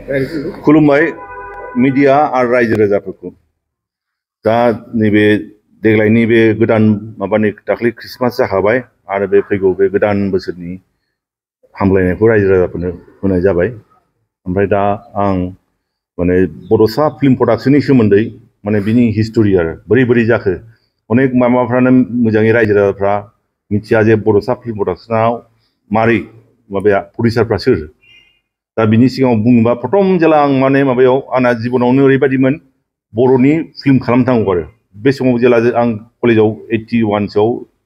खुलुमबाय मीडिया आरो रायजो राजाफोरखौ दा नैबे देग्लायनि बे गोदान माबानि दाख्लै क्रिसमास जाखाबाय आरो बे फैगौ बे गोदान बोसोरनि हामलायनायखौ रायजो राजाफोरनो होनाय जाबाय। ओमफ्राय दा आं माने बड'सा फिल्म प्रडाक्शननि सोमोन्दै माने बिनि हिस्टरि आरो बोरै बोरै जाखो अनेक माबाफ्रानो मोजाङै रायजो राजाफ्रा मिथिया जे बड'सा फिल्म प्रडाक्शनाव मारै माबाया प्रडिउसारफ्रा सोर। दा बिनि सिगाङाव बुङोबा प्रथम जेला आं माने माबायाव आंना जिबनावनो ओरैबायदिमोन बर'नि फिल्म खालामनांगौ आरो बे समाव जेला आं कलेजाव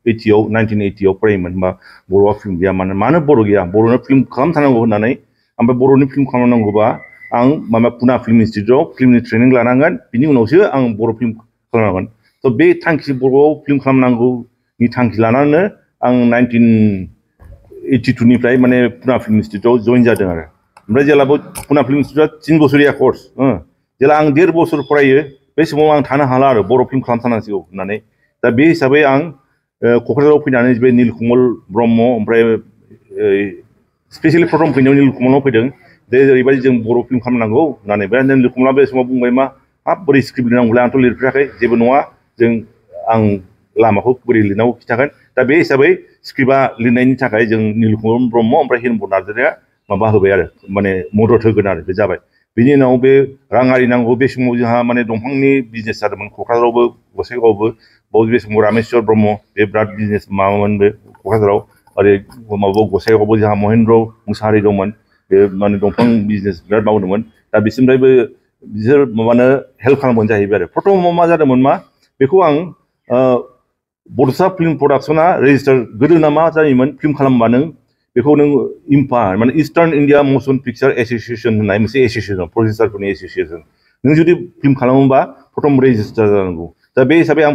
1980आव फरायोमोन होनबा बर'आ फिल्म गैया मानो बर' गैया बर'नो फिल्म खालामथारनांगौ होननानै ओमफ्राय बर'नि फिल्म खालामनांगौबा आं माबा पुना फिल्म इन्सटिटिउटआव फिल्मनि ट्रेनिं लानांगोन बिनि उनावसो आं बर' फिल्म खालामनांगोन। थ' बे थांखि बर'आव फिल्म खालामनांगौनि थांखि लानानै आं 1982निफ्राय माने पुना फिल्म इन्सटिटिउटआव जइन जादों आरो ओमफ्राय जेला पुना फिल्म इन्सटिटिउटआ 3 बोसोरिया कर्स जेला आं 1.5 बोसोर फरायो बे समाव आं थानो हाला आरो बर' फिल्म खालामथारनांसिगौ होननानै दा बे हिसाबै आं क'क्राझाराव फैनानै बे नीलकमल ब्रह्म ओमफ्राय स्पेसियेलि प्रथम फैनायाव नीलकमलाव फैदों जे ओरैबायदि जों बर' फिल्म खालामनांगौ होननानै बे नीलकमला बे समाव बुंबाय मा हाब बोरै स्क्रिप्ट लिरनांगौलाय आंथ' लिरफेराखै जेबो नङा आं लामाखौ बोरै लिरनांगौ खिन्थागोन दा बे हिसाबै स्क्रिप्टआ लिरनायनि थाखाय जों नीलकमल ब्रह्म ओमफ्राय हिरम्बर नार्जारिया माबा होबाय आरो माने मदद होगोन आरो बे जाबाय। बिनि उनाव बे राङारि नांगौ बे समाव जोंहा माने दंफांनि बिजनेस जादोंमोन क'क्राझारावबो गसाइगावआवबो बाव बे समाव रामेश्वर ब्रह्म बे बिराद बिजनेस माबामोन बे क'क्राझाराव ओरै माबायाव गसाइगावआवबो जोंहा महेन्द्र मुसाहारि दंमोन बे माने दंफां बिजनेस बिराद मावदोंमोन दा बिसोरनिफ्रायबो बिसोर माबानो हेल्प खालामबानो जाहैबाय आरो प्रथमाव मा जादोंमोन मा बेखौ आं बड'सा फिल्म प्रडाक्शना रेजिस्टार गोदोना मा जायोमोन फिल्म खालामबा नों बेखौ नों इम्फा माने इस्टार्न इन्डिया मसन पिक्चार एस'सिएशन होननाय मोनसे एस'सिएशन प्रडिउसारफोरनि एस'सिएशन नों जुदि फिल्म खालामोबा प्रथम रेजिस्टार जानांगौ दा बे हिसाबै आं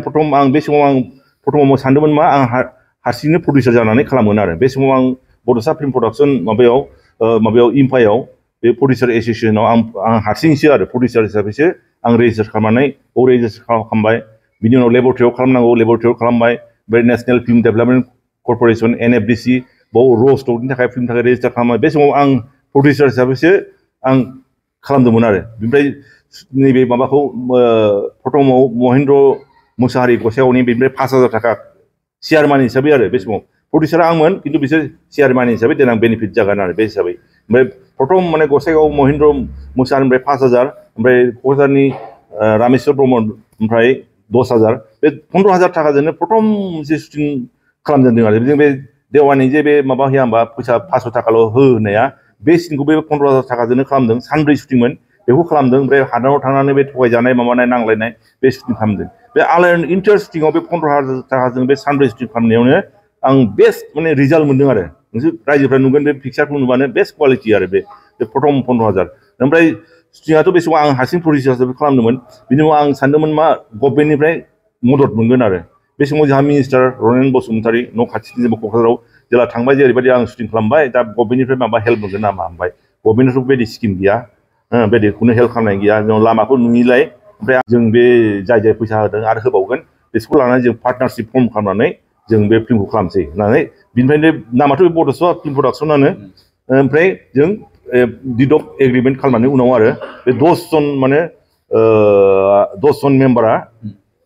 बे समाव आं प्रथमाव सानदोंमोन मा आं हारसिंनो प्रडिउसार जानानै खालामगोन आरो बे समाव आं बड'सा फिल्म प्रडाक्शन माबायाव इम्फायाव बे प्रडिउसार एस'सिएशनाव आं हारसिंसो आरो प्रडिउसार हिसाबैसो आं रेजिस्टार खालामनानै रेजिस्टार खालामबाय बिनि उनाव लेबरेटरियाव खालामनांगौ लेबरेटरियाव खालामबाय बे national film development corporation NFDC बाव र' स्टकनि थाखाय फिल्मनि थाखाय रेजिस्टार खालामबाय बे समाव आं प्रडिउसार हिसाबैसो आं खालामदोंमोन आरो बेनिफ्राय नैबे माबाखौ प्रथमाव महेन्द्र मुसाहारि गसाइगावनि बेनिफ्राय 5,000 थाखा चेयारमेन हिसाबै आरो बे समाव प्रडिउसारा आंमोन खिन्थु बिसोर चेयारमेन हिसाबै देनां बेनिफिट जागोन आरो बे हिसाबै ओमफ्राय प्रथम माने गसाइगाव महेन्द्र मुसाहारिनिफ्राय 5,000 ओमफ्राय क'क्राझारनि रामेश्वर ब्रह्म ओमफ्राय 10,000 बे 15,000 थाखाजोंनो प्रथम मोनसे शुटिं खालामजेनदों आरो जों बे देवानि जे बे माबा होया होमबा फैसा 500 थाखाल' हो होनाया बे सिनखौ बे 15,000 थाखाजोंनो खालामदों सानब्रै शुटिंमोन बेखौ खालामदों ओमफ्राय हादानाव थांनानै बे थगायजानाय माबानाय नांलायनाय बे शुटिं खालामदों बे आलायारन इन्टार शुटिंआव बे 15,000 थाखाजों बे सानब्रै शुटिं खालामनायावनो आं बेस्ट माने रिजाल्ट मोनदों आरो नोंसोर रायजोफ्रा नुगोन बे पिक्चारखौ नुबानो बेस्ट क्वालिटि आरो बे प्रथम 15,000 ओमफ्राय शुटिंआथ' बे समाव आं हारसिं प्रडिउसार हिसाबै खालामदोंमोन बिनि उनाव आं सानदोंमोन मा गभर्नमेन्टनिफ्राय मदद मोनगोन आरो बे समाव जोंहा मिनिस्टार रनेन बसुमतारी न' खाथिनि जेनेबा क'क्राझाराव जेला थांबाय जे ओरैबायदि आं शुटिं खालामबाय दा गभर्नमेन्टनिफ्राय माबा हेल्प मोनगोन नामा ओमफ्राय गभर्नमेन्टआथ' बेबायदि स्किम गैया बेबायदिखौनो हेल्प खालामनाय गैया जों लामाखौ नुयैलाय ओमफ्राय जों बे जाय फैसा होदों आरो होबावगोन बिसोरखौ लानानै जों पार्टनारशिप फर्म खालामनानै जों बे फिल्मखौ खालामसै होननानै बिनिफ्रायनो नामाथ' बे बड'सा फिल्म प्रडाक्शनानो ओमफ्राय जों डिड अफ एग्रिमेन्ट खालामनानै उनाव आरो बे 10 जन मेम्बारा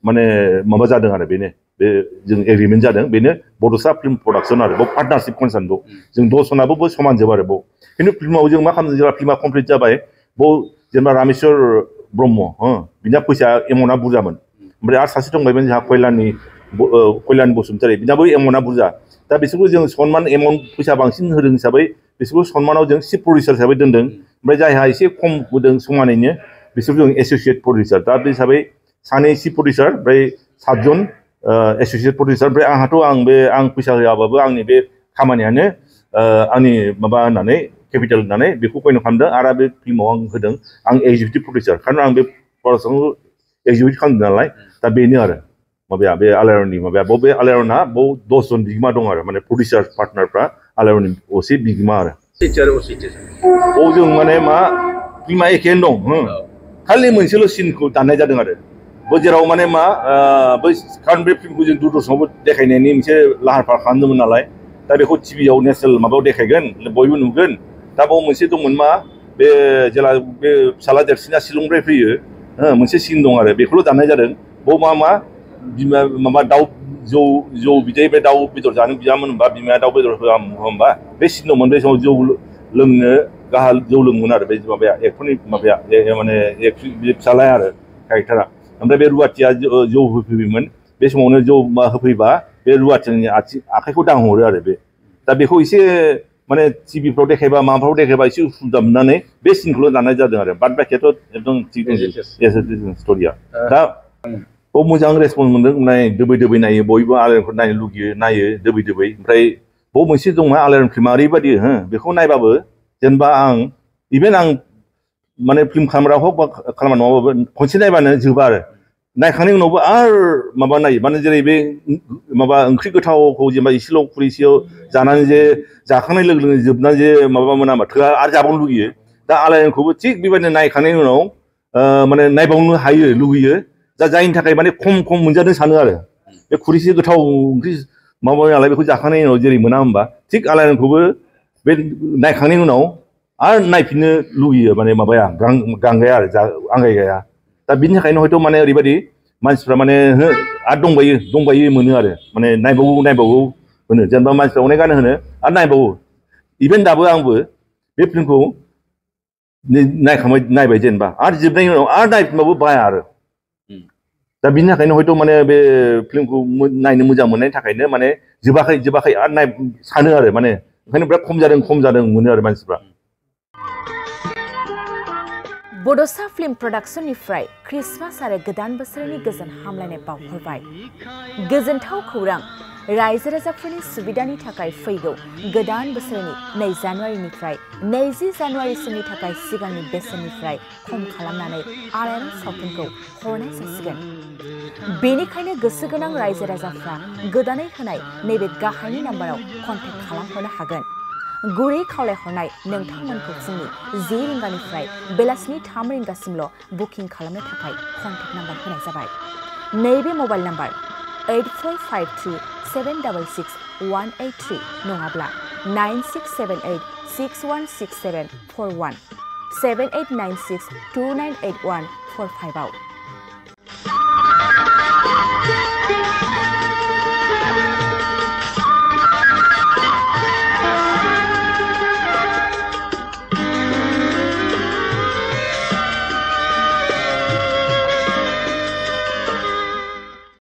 माने माबा जादों आरो बेनो बे जों एग्रिमेन्ट जादों बेनो बड'सा फिल्म प्रडाक्शन आरो बाव पार्टनारशिप कनसार्न बाव जों 10 जनाबो समानजोब आरो बाव खिन्थु फिल्माव जों मा खालामदों जेब्ला फिल्मा कमप्लिट जाबाय बाव जेनेबा रामेश्वर ब्रह्म बिना फैसा एमाउन्टआ बुरजामोन ओमफ्राय आरो सासे दंबायमोन जोंहा कल्यान बसुमतारी बिनाबो एमाउन्टआ बुरजा दा बिसोरखौ जों सनमान एमाउन्ट फैसा बांसिन होदों हिसाबै बिसोरखौ सनमानाव जों चिफ प्रडिउसार हिसाबै दोनदों ओमफ्राय जायहा एसे खम होदों समानैनो बिसोरखौ जों एस'सियेट प्रडिउसार दा बे हिसाबै सानै चिफ प्रडिउसार ओमफ्राय 7 जन एस'सियेट प्रडिउसार ओमफ्राय आं फैसा होआबाबो आंनि बे खामानियानो आंनि माबा होननानै केपिटेल होननानै बेखौ कयन खालामदों आरो बे फिल्माव आं होदों आं एक्जिकिउटिभ प्रडिउसार खारन आं बे प्रडाक्शनखौ एक्जिकिउट खालामदों नालाय दा बेनो आरो माबाया बे आलायारननि माबाया बे आलायारना 10 जन बिगोमा दं आरो माने प्रडिउसार पार्टनारफ्रा आलायारननि असे बिगोमा आरो जों माने मा फिल्मा एखेयानो दं खालि मोनसेल' सिनखौ दाननाय जादों आरो जेराव माने मा बै खारन बे फिल्मखौ जों दूरदर्शनावबो देखायनायनि मोनसे लाहार फाहार खालामदोंमोन नालाय दा बेखौ टिभियाव नेसनेल माबायाव देखायगोन बयबो नुगोन दा बाव मोनसे दंमोन मा बे जेला बे फिसाला देरसिना शिलंनिफ्राय फैयो मोनसे सिन दं आरो बेखौल' दाननाय जादों बाव मा बिमा माबा दाउ जौ बिदै बे दाउ बेदर जानो बियामोन होनबा बिमाया दाउ बेदर होआ होनबा बे सिन दंमोन बे समाव जौ लोंनो जौ लोंमोन आरो बे माबाया एक्टरनि माबाया माने बे फिसालाया आरो कैरेक्टारा ओमफ्राय बे रुवाथिया जौ होफैयोमोन बे समावनो जौ होफैबा बे रुवाथिनि आखाइखौ दांहरो आरो बे दा बेखौ एसे माने टिभिफ्राव देखायबा माबाफ्राव देखायबा एसे उसुबिदा मोननानै बे सिनखौल' दाननाय जादों आरो बाद बाखियाथ' एकदम थिग दं स्ट'रिया दा बहुद मोजां रेसपन्स मोनदों नाय दोबै नायो बयबो आलायारनखौ नायनो लुगैयो नायो दोबै ओमफ्राय बहुद मोनसे दंना आलायारन फिल्मा ओरैबायदि बेखौ नायबाबो जेनेबा इभेन आं माने फिल्म खालामग्रा हक बा खालामग्रा नङाबाबो खनसे नायबानो जोबा आरो नायखांनायनि उनावबो आरो माबा नायो माने जेरै बे माबा ओंख्रि गोथावखौ जेनेबा एसेल' खुरैसेयाव जानानै जे जाखांनाय लोगो लोगो जोबनानै जे माबा मोना होनबा थोआ आरो जाबावनो लुगैयो दा आलायारनखौबो थिग बेबायदिनो नायखांनायनि उनाव माने नायबावनो हायो लुगैयो दा जायनि थाखाय माने खम मोनजादों सानो आरो बे खुरैसे गोथाव ओंख्रि माबा नालाय बेखौ जाखांनायनि उनाव जेरै मोना होनबा थिग आलायारनखौबो बे नायखांनायनि उनाव आरो नायफिननो लुगैयो माने माबाया गांगाया आरो आंगायगाया दा बिनि थाखायनो हयथ' माने ओरैबायदि मानसिफ्रा माने आरो दंबायो मोनो आरो माने नायबावो होनो जेनेबा मानसिफ्रा अनेकानो होनो आरो नायबावो इभेन दाबो आंबो बे फिल्मखौ नायबाय जेनेबा आरो जोबनायनि उनाव आरो नायफिनबाबो बाया आरो दा बिनि थाखायनो हयथ' माने बे फिल्मखौ नायनो मोजां मोननायनि थाखायनो माने जोबाखै आरो सानो आरो माने ओंखायनो बिराद खम जादों मोनो आरो मानसिफ्रा बड'सा फिल्म प्रडाक्शननिफ्राय क्रिसमास आरो गोदान बोसोरनि गोजोन हामलायनाय बावहरबाय गोजोनथाव खौरां रायजो राजाफोरनि सुबिदानि थाखाय फैगौ गोदान बोसोरनि 2 जानुवारिनिफ्राय 20 जानुवारिसिमनि थाखाय सिगांनि बेसेननिफ्राय खम खालामनानै आलायारन सावथुनखौ हरनाय जासिगोन बेनिखायनो गोसो गोनां रायजो राजाफ्रा गोदानै होनाय नैबे गाहायनि नाम्बाराव कन्टेक्ट खालामहरनो हागोन गुरै खावलायहरनाय नोंथांमोनखौ फुंनि 10 रिंगानिफ्राय बेलासिनि 3 रिंगासिमल' बुकिं खालामनो थाखाय कन्टेक्ट नाम्बार होनाय जाबाय नैबे मबाइल नाम्बार 8452766183 नङाब्ला 9678616741 7896298145 आव